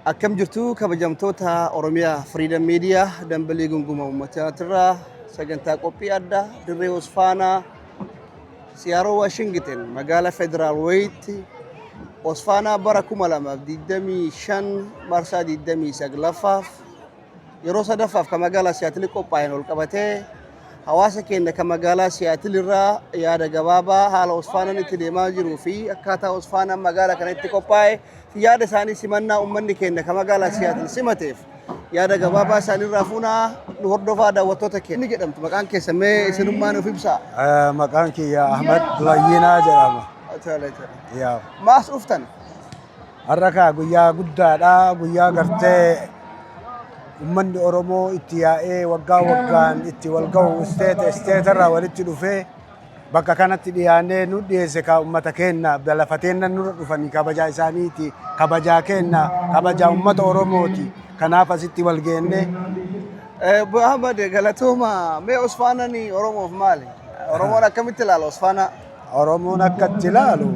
Akkam jirtu, kabajamtoota Oromiyaa Freedom Media? Dambalii gunguma uummataatirraa sagantaa qophii addaa dirree Osfaanaa, Seattle, Washington, magaalaa Federal Wayitti Osfaanaa bara 2025 marsaa 29ffaaf, yeroo sadaffaaf kan magaalaa Seattle qophaa'een ol qabatee, hawaasa keenya kan magaalaa Seattle irraa yaada gabaabaa haala Osfaanaan itti deemaa jiruu fi akkaataa Osfaanaan magaalaa kana itti qophaa'e fi yaada isaanii, simannaa uummanni keenya kan magaalaa Seattle simateef yaada gabaabaa isaaniirraa fuunaa. Nu hordofaa, daawwattoota keenya. Inni jedhamtu, maqaan keessan mee isinummaan of ibsaa. Maqaan kiyya Ahmad Layyinaa jedhama. Tole, tole. Yaa. Maas dhuftan? Har'a kaa guyyaa guddaadha. Guyyaa gartee uummanni Oromoo itti yaa'ee waggaa waggaan itti wal gahu, state irraa walitti dhufee bakka kanatti dhiyaannee nu dhiyeesse kaa uummata keenya lafa teenna nurra dhufanii kabajaa isaaniiti. Kabajaa keenya, kabajaa uummata Oromooti. Kanaaf asitti wal geenne. Obbo Ahmad, galatooma. Mee Osfaanaan Oromoof maali? Oromoon akkamitti ilaala Osfaanaa? Oromoon akka itti ilaalu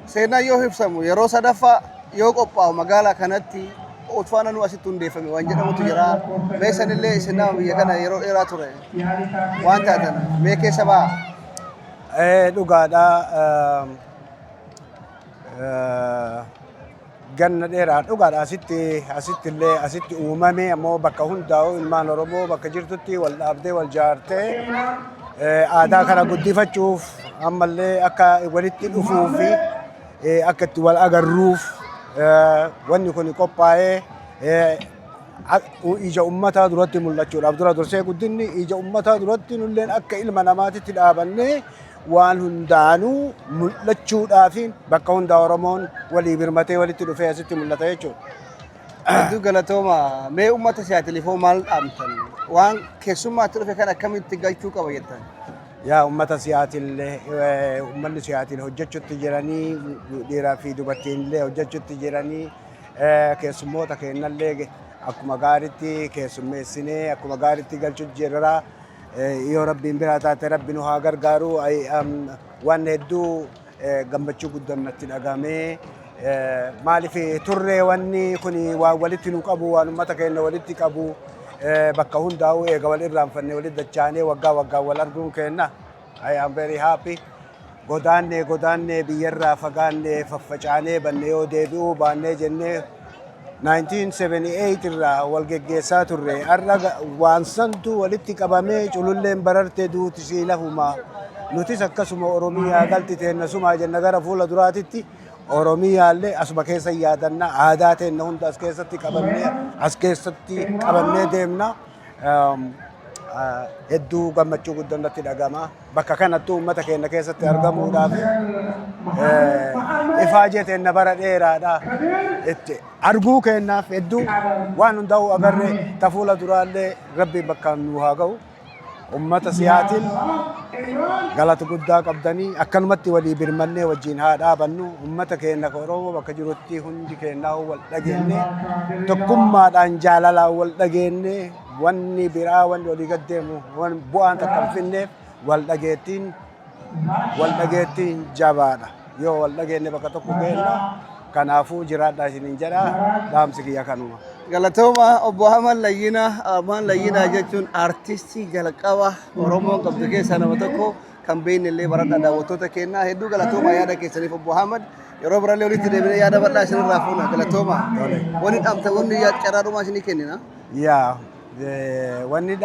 Seenaa yoo ibsamu, yeroo sadaffaa yoo qophaa'u magaalaa kanatti Osfaanaan nu asitti hundeeffame waan jedhamutu jira. Mee sanillee isin nama biyya kana yeroo dheeraa ture waan taatan, mee keessa ba'a. Dhugaadha. Ganna dheeraa dhugaadha, asitti illee asitti uumame. Ammoo bakka hundaa'u ilmaan Oromoo bakka jirtutti wal dhaabdee wal jaartee aadaa kana guddifachuuf, ammallee akka walitti dhufuu fi akka itti wal agarruuf wanni kun qophaa'ee ija ummataa duratti mul'achuudhaaf, dura dursee guddinni ija ummataa duratti nulleen akka ilma namaatitti dhaabannee waan hundaanuu mul'achuudhaaf bakka hundaa Oromoon walii birmatee walitti dhufee asitti mul'ata jechuudha. Hedduu galatooma. Mee uummata Seattleiifoo maal dhaamtan? Waan keessummaatti dhufe kan akkamitti galchuu qaba jettan? Yaa uummata Seattle, uummanni Seattle hojjechuutti jiranii, dhiiraa fi dubartiin illee hojjechuutti jiranii, keessummoota keenyallee akkuma gaariitti keessummeessinee akkuma gaariitti galchuutti jirra. Yoo Rabbiin biraa taate, Rabbi nu haa gargaaru. Waan hedduu gammachuu guddaan natti dhagahame. Maaliif turree, wanni kun waan walitti nu qabu, waan uummata keenya walitti qabu, bakka hundaa'u eega wal irraanfanne walitti dachaanee waggaa waggaan wal arguun kenna. I am very happy. Godaannee godaannee, biyyarraa fagaannee, faffacaanee banne, yoo deebi'uu baannee jennee 1978 irraa wal geggeessaa turre. Har'a waan santu walitti qabamee, cululleen bararte duuti sii lafuma. Nutis akkasuma Oromiyaa galti teenna sumaa jenna. Gara fuula duraatitti Oromiyaallee asuma keessa yaadanna, aadaa teenna hunda as keessatti qabannee deemna. Hedduu gammachuu guddaan natti dhagama. Bakka kanattuu uummata keenya keessatti argamuudhaaf ifaajee teenna bara dheeraadha. Itti arguu keenyaaf hedduu waan hundaa'u agarre, ta fuula duraallee Rabbiin bakkaan nu haa ga'u. Uummata Seattle, galata guddaa qabdanii, akkanumatti walii birmannee wajjin haa dhaabannu. Uummata keenya ka Oromoo bakka jirutti hundi keenyaa wal dhageenye, tokkummaadhaan jaalalaan wal dhageenye, wanni biraa wanni olii gad deemu waan bu'aan takka hin finneef, wal dhageettiin jabaadha. Yoo wal dhageenye bakka tokko geenna. Kanaafuu jiraadhaa isiniin jedha, dhaamsi kiyya kanuma. Galatooma, obbo Ahmad Layyinaa. Ahmad Layyinaa jechuun aartistii jalqaba Oromoon qabdu keessaa nama tokko kan beekne illee baradha, daawwattoota keenyaa. Hedduu galatooma yaada keessaniif, obbo Ahmad. Yeroo birallee walitti deebinee yaada bal'aa isinirraa fuuna. Galatooma. Tole. Wanni dhaamta, wanni carraa dhumaa isinii kennina. Yaa, wanni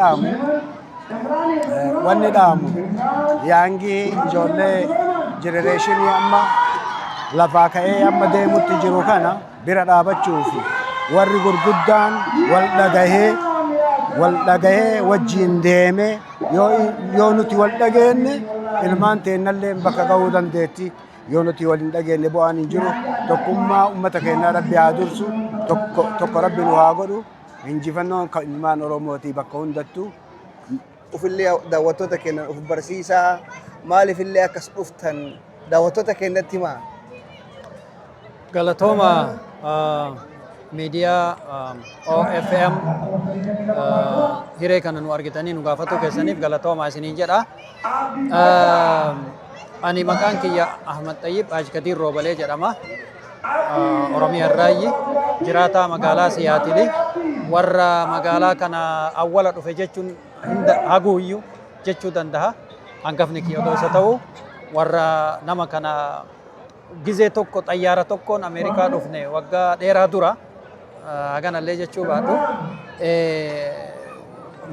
dhaamu young ijoollee generation amma lafaa ka'ee amma deemutti jiru kana bira dhaabachuuf, warri gurguddaan wal dhagahee wajjiin deeme. Yoo nuti wal dhageenye, ilmaan teennallee bakka ga'uu dandeetti. Yoo nuti wal hin dhageenye, bu'aan hin jiru. Tokkummaa uummata keenyaa Rabbi haa dursu, tokko tokko Rabbi nu haa godhu. Injifannoon kan ilmaan Oromooti bakka hundattuu. Ufillee daawwattoota keenya uf barsiisaa, maaliifillee akkas dhuftan daawwattoota keenyatti himaa. Galatooma, miidiyaa OFM, hiree kana nu argitanii nu gaafachuu keessaniif galatooma isiniin jedha. Ani maqaan kiyya Ahmad Xayyib Haaj Kadiir Roobalee jedhama. Oromiyaa irraayyi jiraataa magaalaa Siyaatili warra magaalaa kana awwala dhufe jechuun hunda haguuyyuu jechuu danda'a. Hangafni kiyya odoo isa ta'u warra nama kana gizee tokko xayyaara tokkoon Ameerikaa dhufne waggaa dheeraa dura haganallee jechuu baadhu.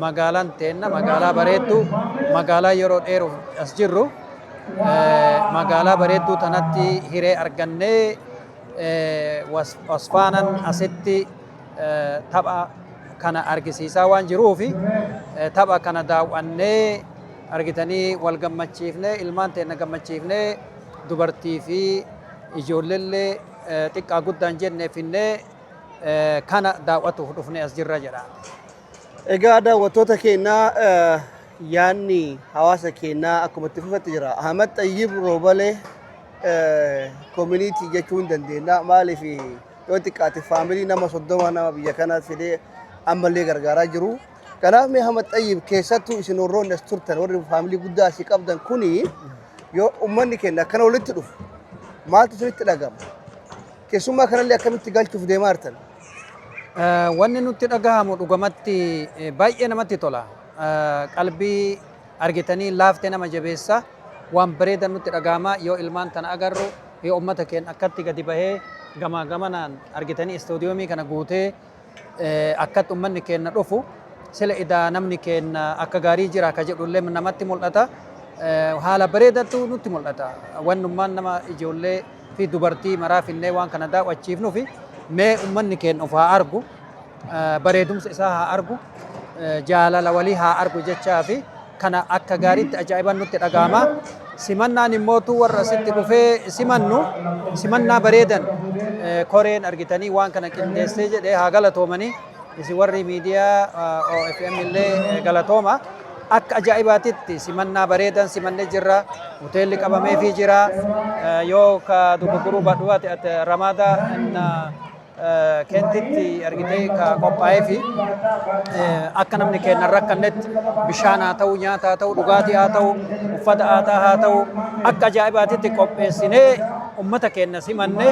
Magaalaan teenna magaalaa bareedduu, magaalaa yeroo dheeruuf as jirru, magaalaa bareedduu tanatti hiree argannee Osfaanan asitti tapha kana argisiisaa waan jiruufi tapha kana daawwannee argitanii wal gammachiifnee, ilmaan teenna gammachiifnee, dubartii fi ijoolleellee xiqqaa guddaan jennee finnee kana daawwatuuf dhufnee as jirra jedha. Egaa daawwattoota keenyaa, yaadni hawaasa keenyaa akkuma itti fufatti jira. Ahmad Xayyib Roobalee community jechuu hin dandeenya. Maaliif, yoo xiqqaate family nama 30 nama biyya kanaa fidee ammallee gargaaraa jiru. Kanaaf mee Ahmad Xayyib, keessattuu isin warroonni as turtan, warri family guddaa asii qabdan kuni, yoo uummanni keenya akkana walitti dhufu maaltu isinitti dhagama? Keessummaa kanallee akkamitti galchuuf deemaa jirtan? Wanni nutti dhagahamu dhugamatti baay'ee namatti tola. Qalbii argitanii laaftee nama jabeessa. Waan bareedan nutti dhagahama yoo ilmaan tana agarru, yoo uummata keenya akkatti gadi bahee gamaa gamanaan argitanii istoodiyoomii kana guutee akkatti uummanni keenya dhufu, sila idaa namni keenya akka gaarii jira ka jedhullee namatti mul'ata. Haala bareedatu nutti mul'ata. Wannummaan nama ijoollee fi dubartii maraa finnee waan kana daawwachiifnufi mee uummanni keenya of haa argu, bareedumsa isaa haa argu, jaalala walii haa argu jechaa fi kana akka gaariitti ajaa'iban nutti dhaga'ama. Simannaan immootu warra asitti dhufee simannu simannaa bareedan koreen argitanii waan kana qindeessee jedhee haa galatoomanii, isin warri miidiyaa OFM illee galatooma. Akka ajaa'ibaatitti simannaa bareedan simannee jirra. Hoteelli qabameefii jira. Yoo ka dogoggoruu baadhu baate Ramada Kentitti argitee ka qophaa'ee fi akka namni keenya hin rakkannetti bishaan haa ta'u, nyaata haa ta'u, dhugaatii haa ta'u, uffata aadaa haa ta'u, akka ajaa'ibaatitti qopheessinee ummata keenya simanne.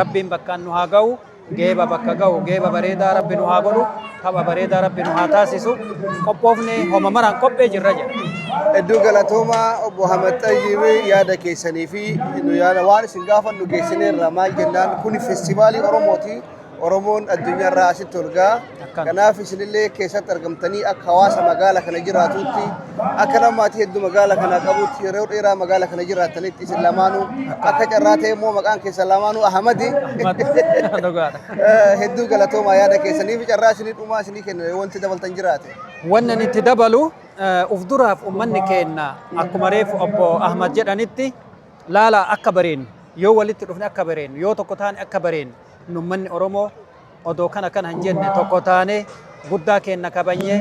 Rabbiin bakkaan nu haa ga'u. Geeba bakka ga'u, geeba bareedaa Rabbi nu haa godhu, tapha bareedaa Rabbi nu haa taasisu. Qophoofne, homa maraan qophee jirra jedha. Hedduu galatoomaa, obbo Ahmad Xayyibii, yaada keessanii fi nu yaada waan isin gaafannu geessineerra. Maal jennaan, kun feestivaalii Oromooti. Oromoon addunyaarraa asitti ol ga'a. Kanaaf isinillee keessatti argamtanii akka hawaasa magaala kana jiraatutti, akka nama maatii hedduu magaala kana qabutti, yeroo dheeraa magaala kana jiraatanitti, isin lamaanuu akka carraa ta'e immoo maqaan keessan lamaanuu Ahmadi. Dhugaadha. Hedduu galatoomaa yaada keessanii fi carraa isinii dhumaa isinii kenna yoo wanti dabaltan jiraate. Wanni ani itti dabalu, uf duraaf uummanni keenya akkuma reefu obbo Ahmad jedhanitti, laala akka bareennu, yoo walitti dhufne akka bareennu, yoo tokko taane akka bareennu, uummanni Oromoo odoo kana kana hin jenne tokko taane guddaa keenya kabanyee,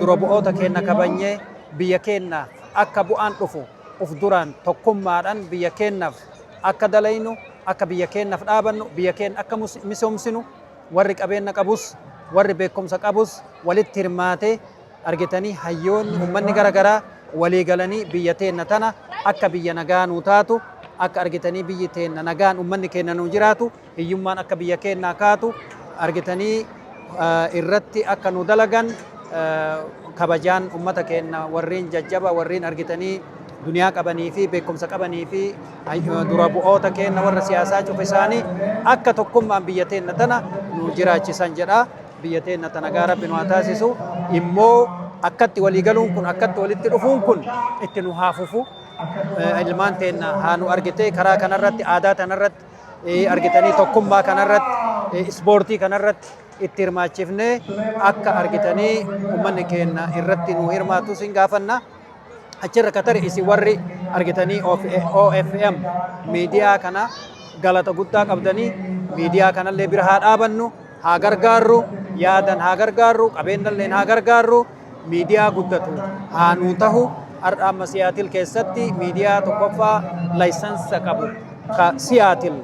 dura bu'oota keenya kabanyee, biyya keenya akka bu'aan dhufu uf duraan tokkummaadhaan biyya keenyaaf akka dalaynu, akka biyya keenyaaf dhaabannu, biyya keenya akka misoomsinu, warri qabeenya qabus, warri beekumsa qabus walitti hirmaatee argitanii hayyoonni uummanni garaagaraa walii galanii biyya teenna tana akka biyya nagaa nuu taatu, akka argitanii biyyi teenna nagaan uummanni keenya nuu jiraatu, hiyyummaan akka biyya keennaa kaatu argitanii irratti akka nu dalagan, kabajaan uummata keenya warreen jajjaba, warreen argitanii duniyaa qabanii fi beekumsa qabanii fi dura bu'oota keenya warra siyaasaa cufa isaanii akka tokkummaan biyya teenna tana nu jiraachisan jedha. Biyya teenna tana nagaa Rabbi nu haa taasisu. Immoo akkatti walii galuun kun, akkatti walitti dhufuun kun itti nu haa fufu. Ilmaan teenna haa nu argitee karaa kanarratti, aadaa tanarratti argitanii, tokkummaa kanarratti, ispoortii kanarratti itti hirmaachifnee akka argitanii uummanni keenya irratti nu hirmaatu sin gaafanna. Achirra ka tare isin warri argitanii OFM miidiyaa kana galata guddaa qabdanii, miidiyaa kanallee bira haa dhaabannu, haa gargaarru, yaadan haa gargaarru, qabeenyalleen haa gargaarru, miidiyaa guddatu haa nuu tahu. Har'a amma Siyaatil keessatti miidiyaa tokkoffaa license qabu ka Siyaatil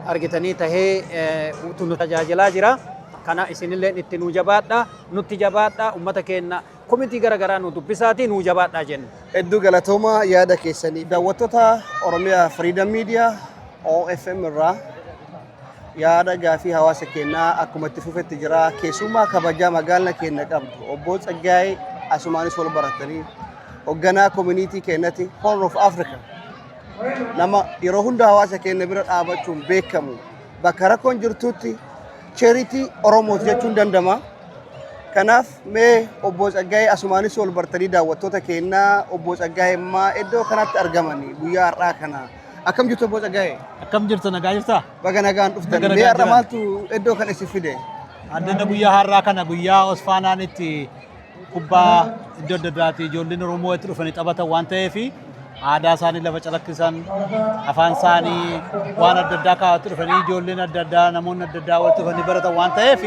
argitanii tahee nu tajaajilaa jira. Kana isinillee itti nuu jabaadha, nutti jabaadha, ummata keenya komitii garaagaraa nu dubbisaatii nuu jabaadhaa jenna. Hedduu galatoomaa yaada keessanii. Daawwattoota Oromiyaa Freedom Media OFM irraa Yaada gaafii hawaasa keenyaa akkuma itti fufetti jira. Keessummaa kabajaa magaalaa keenya qabdu obbo Tsaggaayee asumaanis wal baratanii hoogganaa community keenyatti, Horn of Africa, nama yeroo hunda hawaasa keenya bira dhaabachuun beekamu, bakka rakkoon jirtutti charity Oromooti jechuun dandama. Kanaaf mee obbo Tsaggaayee asumaanis wal bartanii, daawwattoota keenyaa, obbo Tsaggaayee immoo iddoo kanatti argamanii guyyaa har'aa kana. Akkam jirtu, obbo Tsaggaayee? Akkam jirtu, nagaa jirtaa? Baga nagaan dhuftan. Baga Mee nagaan har'a jiran. maaltu iddoo kana isin fide? Addana guyyaa har'aa kana guyyaa Osfaanaan itti kubbaa iddoo adda addaatti ijoolleen Oromoo itti dhufanii taphatan waan ta'eef, aadaa isaanii lafa calaqqisan, afaan isaanii waan adda addaa kaa'atu dhufanii, ijoolleen adda addaa, namoonni adda addaa walitti dhufanii baratan waan ta'eef,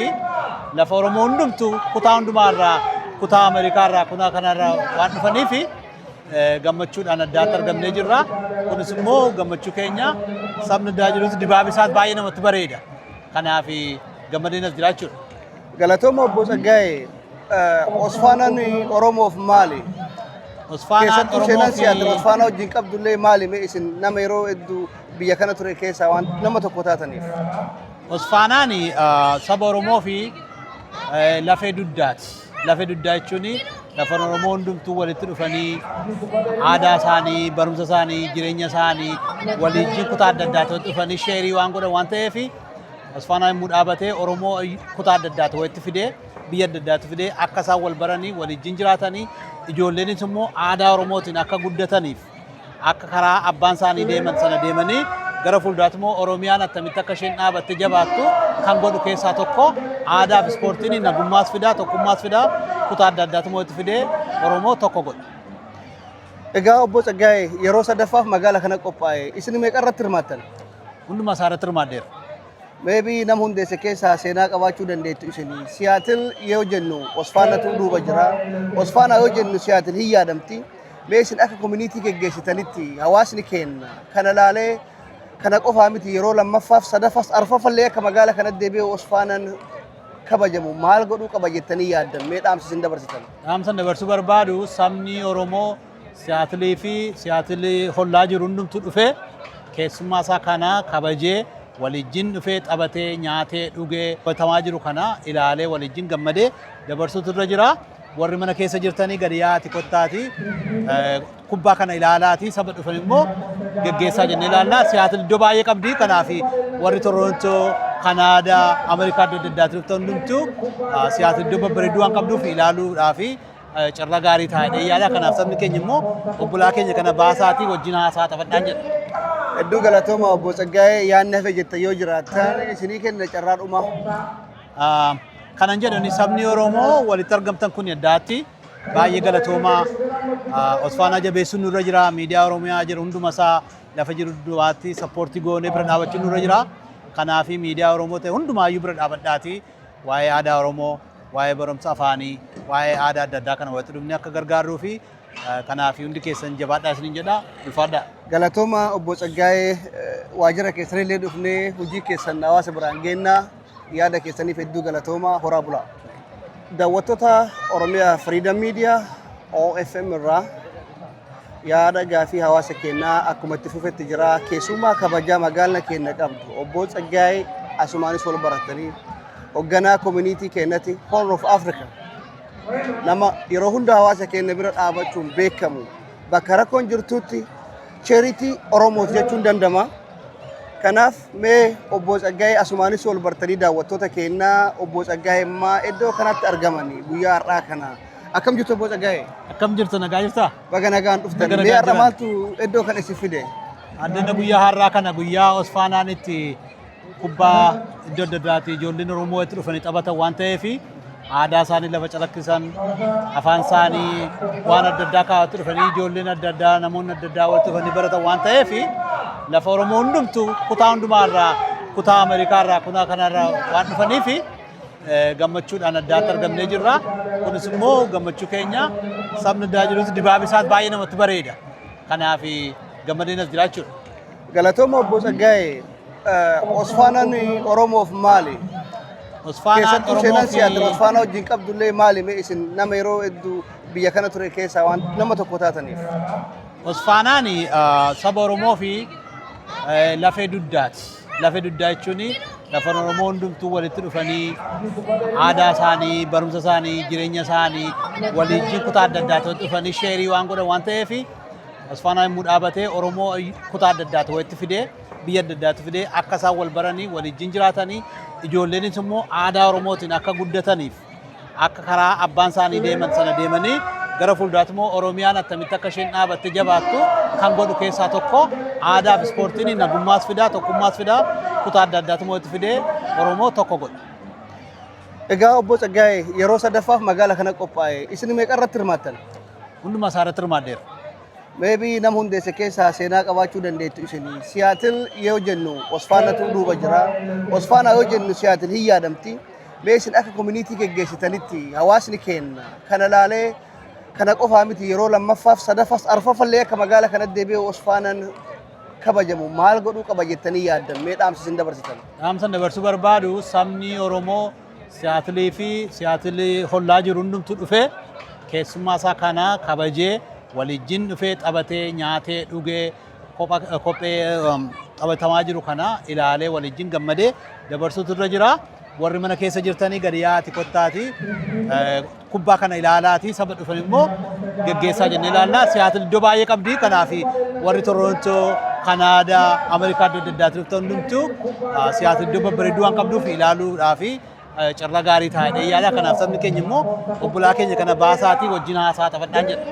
lafa Oromoo hundumtu kutaa hundumaarraa, kutaa Ameerikaarraa, kutaa kanarraa waan dhufaniif gammachuudhaan addaatti argamnee jirra. Kunis immoo gammachuu keenya sabni addaa jirus dibaabni isaas baay'ee namatti bareeda. Kanaaf gammadeen as jira jechuudha. Galatooma, obbo Tsaggaayee. Osfaanaan Oromoof maali? Osfaanaan Keessattuu Oromoo seenaan fi Siyaatil Osfaanaa wajjin qabdullee maali? Mee isin nama yeroo hedduu biyya kana ture keessaa waan nama tokko taataniif. Osfaanaan saba Oromoo fi lafee dugdaati. Lafee dugdaa jechuun lafa Oromoo hundumtuu walitti dhufanii aadaa isaanii, barumsa isaanii, jireenya isaanii waliin kutaa adda addaatti walitti dhufanii share waan godhan waan ta'eef, Osfaanaa yommuu dhaabatee Oromoo kutaa adda addaatti walitti fidee, biyya adda addaatti fidee, akka isaan wal baranii waliin jiraatanii, ijoolleenis immoo aadaa Oromootiin akka guddataniif, akka karaa abbaan isaanii deeman sana deemanii, gara fuulduraatti immoo Oromiyaan attamitti akka isheen dhaabattee jabaattu kan godhu keessaa tokko aadaa fi ispoortiin nagummaas fidaa, tokkummaas fidaa, kutaa adda addaatti immoo itti fidee Oromoo tokko godha. Egaa obbo Tsaggaayee, yeroo sadaffaaf magaalaa kana qophaa'e, isin meeqa irratti hirmaattan? Hundumaa isaa irratti hirmaadheera. Maybe nama hundeesse keessaa seenaa qabaachuu dandeettu isinii. Siyaatil yoo jennu Osfaanatu duuba jira. Osfaanaa yoo jennu Siyaatil hin yaadamti. Mee isin akka community geggeessitanitti hawaasni keenya kana laalee, kana qofaa miti, yeroo lammaffaaf, sadaffaas, arfaffallee akka magaala kanatti deebi'ee Osfaanaan kabajamu maal godhuu qaba jettanii yaaddan? Mee dhaamsa isin dabarsitan? Dhaamsa dabarsuu barbaadu, sabni Oromoo Siyaatilii fi Siyaatilii hollaa jiru hundumtuu dhufee keessummaa isaa kana kabajee, waliijjin dhufee taphatee, nyaatee, dhugee, hubatamaa jiru kana ilaalee waliijjin gammadee dabarsuutu irra jira. Warri mana keessa jirtanii gadi yaa'aati, kottaati kubbaa kana ilaalaati, saba dhufan immoo geggeessaa jennee ilaalla. Siyaatil iddoo baay'ee qabdi, kanaaf warri Torontoo, Kanaadaa, Ameerikaa iddoo adda addaatti dhuftan hundumtuu Siyaatil iddoo babbareedduu waan qabduuf ilaaluudhaa fi carraa gaarii taa'ee yaada. Kanaaf sabni keenya immoo obbolaa keenya kana baasaatii wajjin haasaa taphadhaan jedha. Hedduu galatooma, obbo Tsaggaayee. Yaadni hafe jettan yoo jiraattan isinii kenna carraa dhumaa. Kanan jedhani, sabni Oromoo walitti argamtan kun addaatti baay'ee galatoomaa. Osfaanaa jabeessuun nurra jira. Miidiyaa Oromiyaa jiru hunduma isaa lafa jiru duwwaatti support goonee bira dhaabachuun nurra jira. Kanaaf miidiyaa Oromoo ta'e hundumaayyuu bira dhaabadhaati. Waa'ee aadaa Oromoo, waa'ee barumsa afaanii, waa'ee aadaa adda addaa kana walitti dhufnee akka gargaarruu fi kanaaf hundi keessan jabaadhaa isiniin jedha. Ulfaadhaa. Galatooma, obbo Tsaggaayee. Waajjira keessanillee dhufnee hojii keessan hawaasa biraan geennaa, yaada keessaniif hedduu galatooma, horaa bulaa. Daawwattoota Oromiyaa Freedom Media, OFM irraa yaada gaafii hawaasa keenyaa akkuma itti fufetti jira. Keessummaa kabajaa magaalaa keenya qabdu obbo Tsaggaayee asumaanis wal baratanii hoogganaa community keenyatti, Horn of Africa, nama yeroo hunda hawaasa keenya bira dhaabachuun beekamu, bakka rakkoon jirtutti charity Oromooti jechuun dandama. Kanaaf mee obbo Tsaggaayee asumaanis wal bartanii, daawwattoota keenyaa, obbo Tsaggaayee immoo iddoo kanatti argamanii guyyaa har'aa kana. Akkam jirtu, obbo Tsaggaayee? Akkam jirtu, nagaa jirtaa? Baga nagaan dhuftan. Baga Mee nagaan har'a jiran. maaltu iddoo kana isin fide? Addana guyyaa har'aa kana guyyaa Osfaanaan itti kubbaa iddoo adda addaatti ijoolleen Oromoo itti dhufanii taphatan waan ta'eef, aadaa isaanii lafa calaqqisan, afaan isaanii waan adda addaa kaa'atu dhufanii, ijoolleen adda addaa, namoonni adda addaa walitti dhufanii baratan waan ta'eef, lafa Oromoo hundumtuu kutaa hundumaarraa, kutaa Ameerikaarraa, kutaa kanarraa waan dhufaniif gammachuudhaan addaatti argamnee jirra. Kunis immoo gammachuu keenya sabni addaa jirus dibaabni isaas baay'ee namatti bareeda. Kanaaf gammadeen as jira jechuudha. Galatooma, obbo Tsaggaayee. Osfaanaan Oromoof maali? Osfaanaan Keessattuu Oromoo seenaan fi Siyaatil Osfaanaa wajjin qabdullee maali? Mee isin nama yeroo hedduu biyya kana ture keessaa waan nama tokko taataniif. Osfaanaan saba Oromoo fi lafee dugdaati. Lafee dugdaa jechuun lafa Oromoo hundumtuu walitti dhufanii aadaa isaanii, barumsa isaanii, jireenya isaanii waliin kutaa adda addaatti walitti dhufanii share waan godhan waan ta'eef, Osfaanaa yommuu dhaabatee Oromoo kutaa adda addaatti walitti fidee, biyya adda addaatti fidee, akka isaan wal baranii waliin jiraatanii, ijoolleenis immoo aadaa Oromootiin akka guddataniif, akka karaa abbaan isaanii deeman sana deemanii, gara fuulduraatti immoo Oromiyaan attamitti akka isheen dhaabattee jabaattu kan godhu keessaa tokko aadaa fi ispoortiin nagummaas fidaa, tokkummaas fidaa, kutaa adda addaatti immoo walitti fidee Oromoo tokko godha. Egaa obbo Tsaggaayee, yeroo sadaffaaf magaala kana qophaa'e, isin meeqa irratti hirmaattan? Hundumaa isaa irratti hirmaadheera. Maybe nama hundeesse keessaa seenaa qabaachuu dandeettu isin. Siyaatil yoo jennu Osfaanatu duuba jira. Osfaanaa yoo jennu Siyaatil hin yaadamti. Mee isin akka community geggeessitanitti, hawaasni keenya kana laalee, kana qofaa miti, yeroo lammaffaaf, sadaffaas, arfaffallee akka magaala kanatti deebi'ee Osfaanaan kabajamu maal godhuu qaba jettanii yaaddan? Mee dhaamsa isin dabarsitan? Dhaamsan dabarsuu barbaadu, sabni Oromoo Siyaatilii fi Siyaatilii hollaa jiru hundumtuu dhufee keessummaa isaa kana kabajee, waliijjin dhufee, taphatee, nyaatee, dhugee, kophee taphatamaa jiru kana ilaalee, waliijjin gammadee dabarsuutu irra jira. Warri mana keessa jirtanii gadi yaa'aati, kottaati kubbaa kana ilaalaati, saba dhufan immoo geggeessaa jennee ilaalla. Siyaatil iddoo baay'ee qabdi. Kanaaf warri Torontoo, Kanaadaa, Ameerikaa iddoo adda addaatti dhuftan hundumtuu Siyaatil iddoo babbareedduu waan qabduuf ilaaluudhaa fi carraa gaarii taa'ee yaada. Kanaaf sabni keenya immoo obbolaa keenya kana baasaatii wajjin haasaa taphadhaan jedha.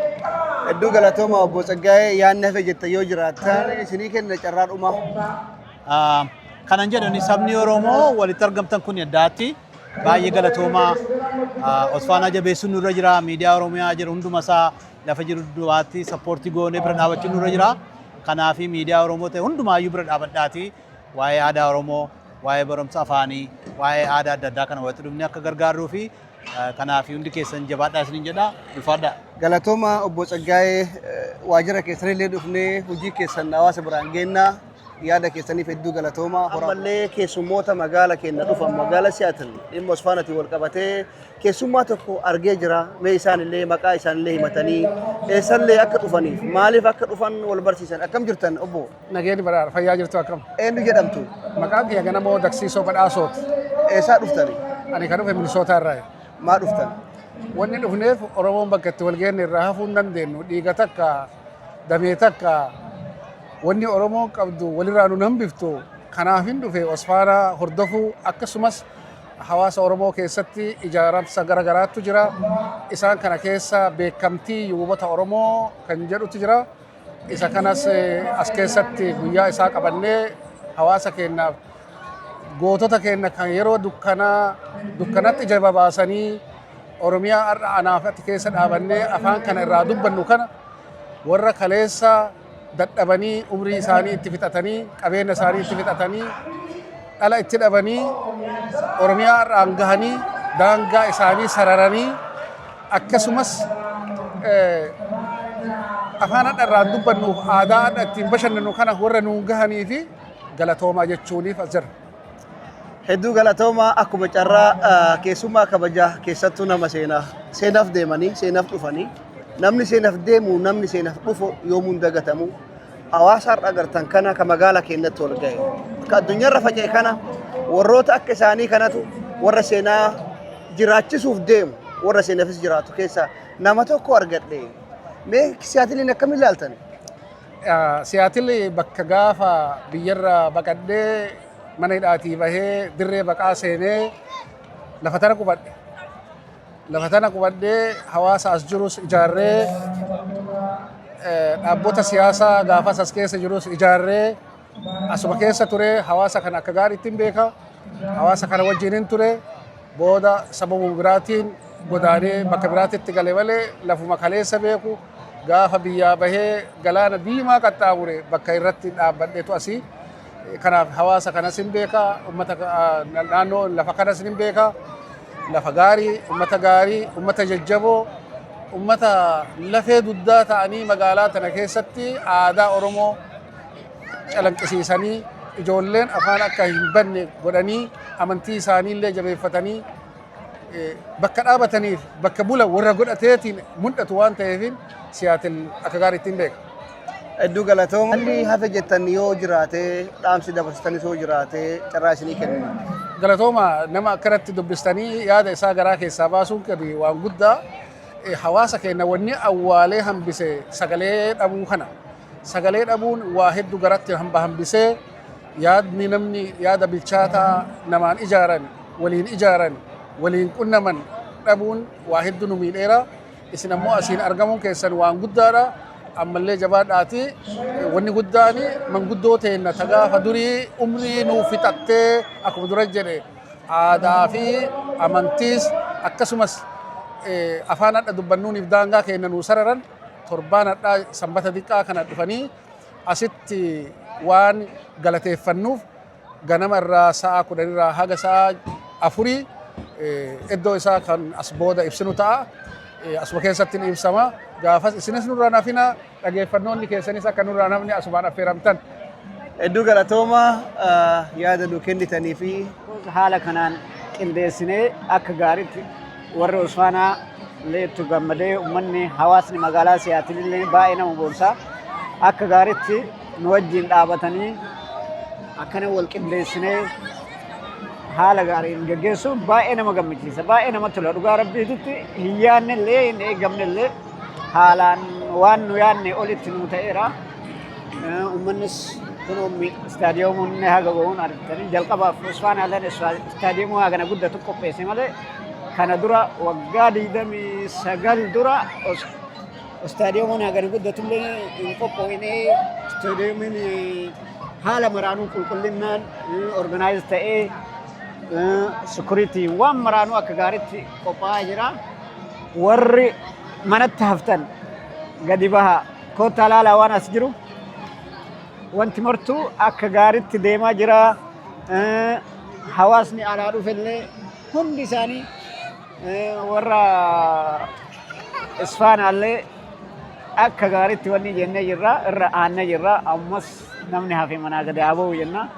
Hedduu galatooma, obbo Tsaggaayee. Yaadni hafe jettan yoo jiraattan isinii kenna carraa dhumaa. Kanan jedhani, sabni Oromoo walitti argamtan kun addaatti baay'ee galatoomaa. Osfaanaa jabeessuun nurra jira. Miidiyaa Oromiyaa jiru hunduma isaa lafa jiru duwwaatti support goonee bira dhaabachuun nurra jira. Kanaaf miidiyaa Oromoo ta'e hundumaayyuu bira dhaabadhaati. Waa'ee aadaa Oromoo, waa'ee barumsa afaanii, waa'ee aadaa adda addaa kana walitti dhufnee akka gargaarruu fi kanaaf hundi keessan jabaadhaa isiniin jedha. Ulfaadhaa. Galatooma, obbo Tsaggaayee. Waajjira keessanillee dhufnee hojii keessan hawaasa biraan geennaa, yaada keessaniif hedduu galatooma. Ammallee keessummoota magaala keenya dhufan, magaala Siyaatil dhimma Osfaanatiin wal qabatee keessummaa tokko argee jira. Mee isaanillee maqaa isaanillee himatanii, eessallee akka dhufaniif maaliif akka dhufan wal barsiisan. Akkam jirtan, obbo? Nageenyi badhaadha. Fayyaa jirtu, akkam? Eenyu jedhamtu? Maqaan kiyya Ganamoo Daksiisoo Badhaasooti. Eessaa dhuftani? Ani kan dhufe Minisootaa irraa. Maa dhuftan? Wanni dhufneef Oromoon bakka itti wal geenne irraa hafuu hin dandeenyu. Dhiiga takka, damee takka, wanni Oromoon qabdu walirraa nu hambiftu. Kanaaf hin dhufe Osfaanaa hordofuu, akkasumas hawaasa Oromoo keessatti ijaaramsa gara garaatu jira. Isaan kana keessa beekamtii yuubota Oromoo kan jedhutu jira. Isa kanas as keessatti guyyaa isaa qabannee hawaasa keenyaaf, gootota keenya kan yeroo dukkanaa dukkanatti ija babaasanii Oromiyaa har'a anaaf ati keessa dhaabannee afaan kana irraa dubbannu kana, warra kaleessa dadhabanii, umrii isaanii itti fixatanii, qabeenya isaanii itti fixatanii, dhala itti dhabanii, Oromiyaa har'aan gahanii, daangaa isaanii sararanii, akkasumas afaan har'a irraa dubbannuuf aadaa har'a ittiin bashannannu kana warra nuun gahanii fi galatoomaa jechuuniif as jirra. Hedduu galatooma. Akkuma carraa keessummaa kabajaa, keessattuu nama seenaa seenaaf deemanii seenaaf dhufanii, namni seenaaf deemu, namni seenaaf dhufu yoomuu hin dagatamu. Hawaasa har'a agartan kana ka magaala keenyatti wal ga'e, ka addunyaarra faca'e kana, warroota akka isaanii kanatu warra seenaa jiraachisuuf deemu, warra seenaafis jiraatu keessaa nama tokko argadhe. Mee Siyaatiliin akkamiin ilaaltan? Siyaatil bakka gaafa biyyarra baqadhee, mana hidhaatii bahee, dirree baqaa seenee lafa tana qubadhe. Lafa tana qubadhee hawaasa as jirus ijaarree, dhaabbota siyaasaa gaafas as keessa jirus ijaarree, asuma keessa ture. Hawaasa kana akka gaariitti hin beeka. Hawaasa kana wajjin ture. Booda sababuma biraatiin godaanee bakka biraatitti gale malee lafuma kaleessa beeku, gaafa biyyaa bahee galaana diimaa qaxxaamure bakka irratti dhaabbadheetu asii. Kanaaf hawaasa kanas hin beeka, uummata naannoo lafa kanas hin beeka. Lafa gaarii, uummata gaarii, uummata jajjaboo, uummata lafee dugdaa ta'anii magaalaa tana keessatti aadaa Oromoo calanqisiisanii, ijoolleen afaan akka hin banne godhanii, amantii isaanii illee jabeeffatanii, bakka dhaabataniif bakka bula warra godhateetiin mul'atu waan ta'eef Siyaatil akka gaariitti hin beeka. Hedduu galatooma. Haalli hafe jettan yoo jiraate, dhaamsi dabarsitanis yoo jiraate, carraa isinii kennina. Galatooma. Nama akkanatti dubbistanii yaada isaa garaa keessaa baasuun kan waan guddaa. Hawaasa keenya wanni awwaalee hambise sagalee dhabuu kana. Sagalee dhabuun waa hedduu garatti hamba hambisee, yaadni namni yaada bilchaataa namaan ijaaran, waliin ijaaran, waliin qunnaman dhabuun waa hedduu nu miidheera. Isin ammoo asiin argamuun keessan waan guddaadha. Ammallee jabaadhaati. Wanni guddaan manguddoo teenna ta gaafa durii umrii nuuf fixattee, akkuma dura jedhe, aadaa fi amantiis akkasumas afaan hadha dubbannuuniif daangaa keenya nuu sararan, torbaan hadhaa Sanbata xiqqaa kana dhufanii asitti waan galateeffannuuf, ganama irraa sa'a 10 irraa haga sa'a 4, iddoo isaa kan as booda ibsinu ta'a. Asuma keessatti ni ibsama. Gaafas isinis nurraa nafina, dhageeffannoonni keessanis akka nurraa nafni asumaan affeeramtan. Hedduu galatooma yaada nu kennitanii fi Haala kanaan qindeessinee akka gaariitti warri Osfaanaa illee itti gammadee, uummanni, hawaasni magaalaa Siyaatil illee baay'ee nama boonsaa, akka gaariitti nu wajjin dhaabatanii akkana wal qindeessinee haala gaariin geggeessuun baay'ee nama gammachiisa, baay'ee namatti tola. Dhugaa rabbiititti hin yaadne illee, hin eegamne illee, haalaan waan nu yaadne olitti nu ta'eera. Uummannis kunoo istaadiyoomuun haga ga'uun argitanii, jalqabaaf Osfaanaaleen istaadiyoomuu hagana guddatu qopheesse malee, kana dura waggaa 29 dura istaadiyoomuun hagana guddatullee hin qophoofne. Istaadiyoomiin haala maraanuu qulqullinnaan organize ta'ee, security waan maraanuu akka gaariitti qophaa'aa jira. Warri manatti haftan gadi baha, kottaa laalaa waan as jiru. Wanti martuu akka gaariitti deemaa jira. Hawaasni alaa dhufellee hundi isaanii, warra Isfaanaallee akka gaariitti wanni jennee jirra, irra aannee jirra. Ammas namni hafe manaa gadi haa ba'u jenna.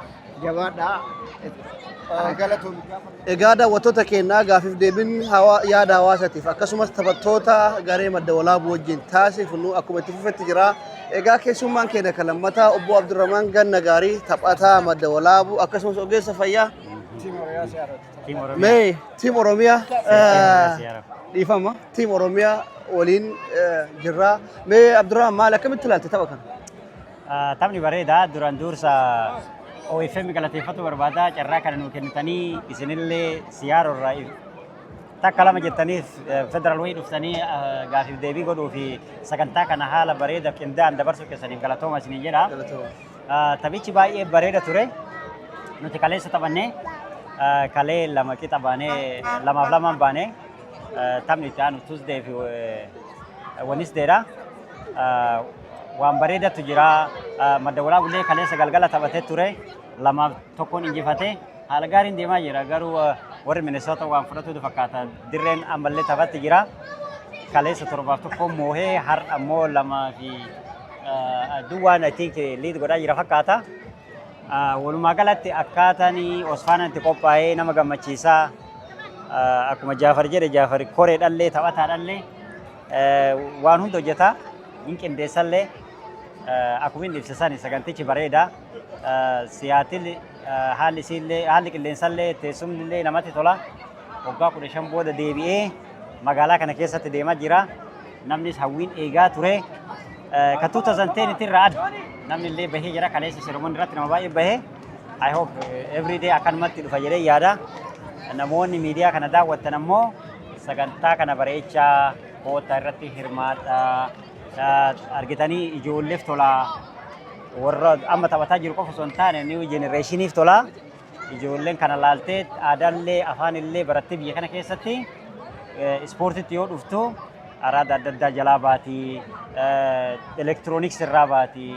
Jabaadhaa. Egaa daawwattoota keenyaa, gaafiif deebiin yaada hawaasatiif akkasumas taphattoota garee Madda Walaabuu wajjin taasifnu akkuma itti fufetti jira. Egaa keessummaan keenya kan lammataa obbo Abdurrahman Ganna Gaarii, taphataa Madda Walaabuu akkasumas ogeessa fayyaa. Mee Team Oromiyaa, dhiifama, Team Oromiyaa waliin jirra. Mee Abdurrahman, maal akkamitti ilaalte tapha kana? Taphni bareedaa. Duraan dursa OFM galateeffatu barbaada, carraa kana nuu kennitanii, isinillee Siyaaroo irraa takka lama jettaniif Federal Way dhuftanii gaafiif deebii godhuu fi sagantaa kana haala bareedaaf qindaa'an dabarsuu keessaniif galatooma isiniin jedha. Taphichi baay'ee bareeda ture. Nuti kaleessa taphannee kalee 2 qixa baanee, 2f 2n baanee, taphni itti aanu Tuesday fi Wednesdaydha. Waan bareedatu jira. Madda Walaabullee kaleessa galgala taphatee ture. 2f 1n injifatee haala gaariin deemaa jira. Garuu warri Minnesota waan fudhatutu fakkaata. Dirreen ammallee taphatti jira. Kaleessa 7f 1n moohee, har'a immoo 2 fi 0n I think lead godhaa jira fakkaata. Walumaa galatti akkaataan Osfaanaan itti qophaa'ee nama gammachiisaa. Akkuma Jaafar jedhe, Jaafar koreedhallee taphataadhallee waan hunda hojjeta. Hin qindeessallee. Akkuma inni ibse sani sagantichi bareeda. Siyaatil haalli isiillee, haalli qilleensallee, teessumni illee namatti tola. Waggaa 15 booda deebi'ee magaalaa kana keessatti deemaa jira. Namnis hawwiin eegaa ture. Ka 2010 irraa adda. Namni illee bahee jira. Kaleessa ceremony irratti nama baay'ee bahee. I hope every day akkanumatti dhufa jedhee yaada. Namoonni miidiyaa kana daawwattan ammoo sagantaa kana bareechaa, koottaa irratti hirmaadhaa. Argitanii ijoolleef tola. Warra amma taphataa jiru qofa osoo hin taane new generationiif tola. Ijoolleen kana laaltee aadaallee afaanillee barattee biyya kana keessatti ispoortiitti yoo dhuftu araada adda addaa jalaa baati, elektirooniksii irraa baati,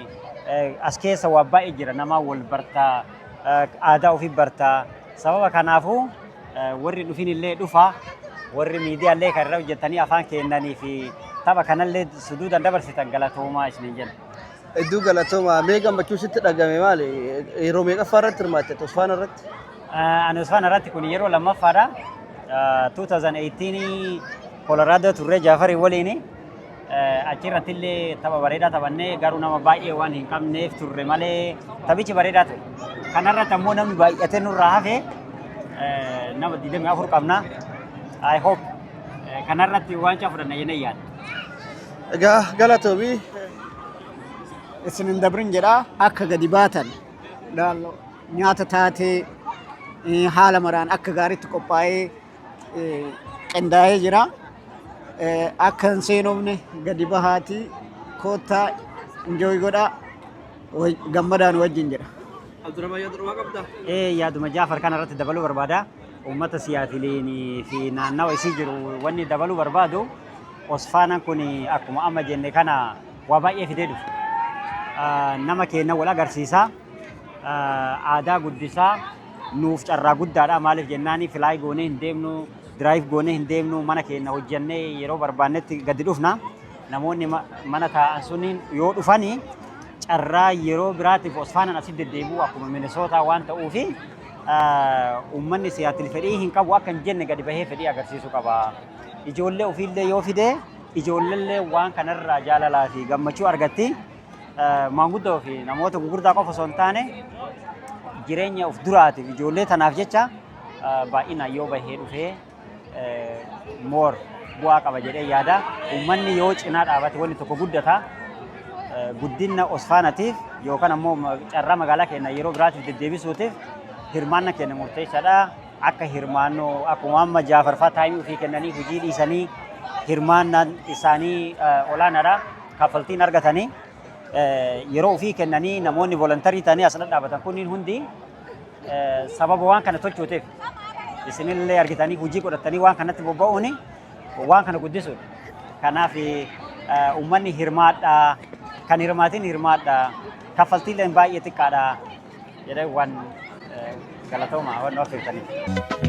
as keessa waa baay'ee jira, namaa wal bartaa, aadaa ofii bartaa. Sababa kanaafuu warri dhufin illee dhufa, warri miidiyaallee kan irra hojjetanii afaan kennanii fi tapha kanallee suduudan dabarsitan galatoomaa isiniin jenna. Hedduu galatooma. Mee gammachuu sitti dhagame maali? Yeroo meeqaffaa irratti hirmaatte Osfaana irratti? Ani Osfaana irratti kun yeroo lammaffaadha. 2018 Colorado turre Jaafarii waliin. Achirratti illee tapha bareedaa taphannee, garuu nama baay'ee waan hin qabneef turre malee taphichi bareedaa ture. Kanarratti ammoo namni baay'atee nurraa hafe, nama 24 qabna. I hope kanarratti waancaa fudhanna jennee yaadda. Egaa galatoomii. Isin hin dabrin jedhaa, akka gadi baatan nyaata taatee haala maraan akka gaariitti qophaa'ee qindaa'ee jira. Akka hin seenofne gadi bahaatii koottaa, enjoy godhaa, gammadaan wajjin jedha. Abdurrahman, yaada dhumaa qabdaa? Ee, yaaduma Jaafar kanarratti dabaluu barbaada. Uummata Siyaatiliinii fi naannawa isii jiru wanni dabaluu barbaadu, Osfaanaan kun akkuma amma jenne kana waa baay'ee fidee dhufe. Nama keenya wal agarsiisa. Aadaa guddisaa, nuuf carraa guddaadha. Maaliif jennaani, fly goonee hin deemnu, drive goonee hin deemnu, mana keenya hojjannee yeroo barbaannetti gadi dhufna. Namoonni mana taa'an suniin yoo dhufanii carraa yeroo biraatiif Osfaanaan asitti deddeebi'u akkuma Minisootaa waan ta'uufi, uummanni Siyaatil fedhii hin qabu akka hin jenne gadi bahee fedhii agarsiisuu qaba. Ijoollee ofiillee yoo fide ijoolleellee waan kanarraa jaalalaa fi gammachuu argatti. Maanguddoo fi namoota gurguddaa qofa osoo hin taane, jireenya of duraatiif ijoollee tanaaf jecha baay'inaan yoo bahee dhufee more bu'aa qaba jedhee yaada. Uummanni yoo cinaa dhaabate wanni tokko guddata. Guddina Osfaanatiif yookaan ammoo carraa magaalaa keenya yeroo biraatiif deddeebisuutiif hirmaanna keenya murteessaadha. Akka hirmaannoo akkuma amma Jaafar fa'aa time ofii kennanii, hojii dhiisanii, hirmaannaan isaanii olaanaadha. Kaffaltiin argatanii yeroo ofii kennanii namoonni voluntary ta'anii as dhadhaabatan kunniin hundi sababa waan kana tolchuutiif isinillee argitanii hojii godhatanii waan kanatti bobba'uun waan kana guddisuudha. Kanaaf uummanni hirmaadhaa, kan hirmaatiin hirmaadhaa, kaffaltiileen baay'ee xiqqaadha jedhee waan galatooma waan nu affeertaniif.